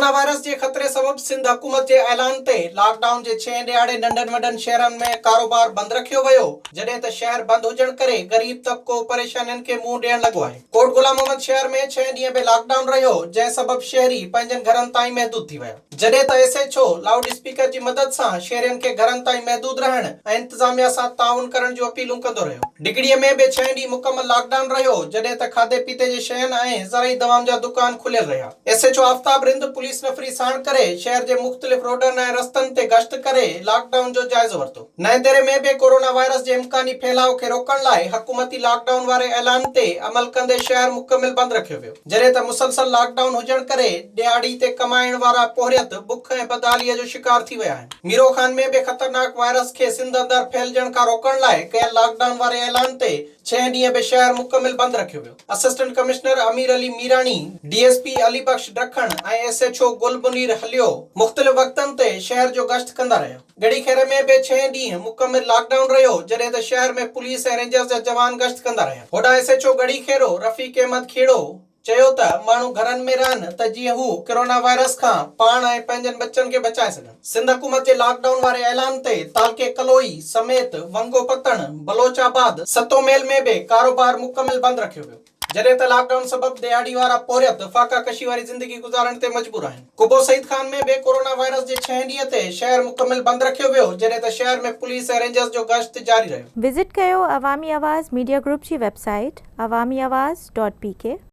Corona virus جي خطري سبب سنڌ حڪومت جي اعلان تي لاڪ ڊائون جي ڇهين ڏهاڙي ننڍن وڏن شهرن ۾ ڪاروبار بند رکيو ويو، جڏهن ته شهر بند هجڻ ڪري غريب طبقو پريشانين کي منهن ڏيڻ لڳو آهي. ڪوٽ غلام محمد شهر ۾ ڇهين ڏينهن به لاڪ ڊائون رهيو، جنهن سبب شهري پنهنجن گهرن تائين محدود ٿي ويا. جڏهن ته S H O loud speaker جي مدد سان شهرين کي گهرن تائين محدود رهڻ ۽ انتظاميا سان تعاون ڪرڻ جون اپيلون ڪندو رهيو. ڊگهڙي ۾ به ڇهين ڏينهن مڪمل لاڪ ڊائون رهيو، جڏهن ته کاڌي پيتي جي شين ۽ زرعي دوائن جا دڪان کليل رهيا. S H O Aftab Rind police نفري ساڻ ڪري شهر جي مختلف روڊن ۽ رستن تي گشت ڪري لاڪ ڊائون جو جائزو ورتو. نئين ديري ۾ به ڪورونا وائرس جي امڪاني ڦهلاء کي روڪڻ لاء حڪومتي لاڪ ڊائون واري اعلان تي عمل ڪندي شهر مڪمل بند رکيو ويو. جڏهن ته مسلسل لاڪ ڊائون هجڻ ڪري ڏهاڙي تي ڪمائڻ وارا پورهيت بک ۽ بدحالي جو شڪار ٿي ويا آهن. ميرو خان ۾ به خطرناڪ وائرس کي سنڌ اندر ڦهلجڻ کان روڪڻ لاء ڪيل لاڪ ڊائون واري اعلان تي ڇهين ڏينهن به شهر مڪمل بند رکيو ويو. Assistant commissioner Amir Ali Mirani, D S P Ali Bakhsh Dakhan ۽ S H O Gul Munir Halio مختلف وقتن تي شهر جو گشت ڪندا رهيا. ڳڙهي خيري ۾ به ڇهين ڏينهن مڪمل لاڪ ڊائون رهيو، جڏهن ته شهر ۾ پوليس ۽ رينجرز جا جوان گشت ڪندا رهيا. هوڏانهن S H O Garhi Khero Rafiq Ahmed Khero چيو ته ماڻهو گهرن ۾ رهن ته جيئن هو ڪرونا وائرس کان پاڻ ۽ پنهنجن ٻچن کي بچائي سگهن. سنڌ حڪومت جي لاڪ ڊائون واري اعلان تي تعلقي ڪلوئي سميت ونگو پتڻ، بلوچ آباد، ستو ميل ۾ به ڪاروبار مڪمل بند رکيو ويو. جڏهن ته لاڪ ڊائون سبب ڏهاڙي وارا پورهيت فاقا ڪشي واري زندگي گذارڻ تي مجبور آهن. قبو سعيد خان ۾ به ڪورونا وائرس جي ڇهين ڏينهن تي شهر مڪمل بند رکيو ويو، جڏهن ته شهر ۾ پوليس ۽ رينجرز جو گشت جاري رهيو. وزٽ ڪيو عوامي آواز ميڊيا گروپ جي website Awami Awaz dot P K.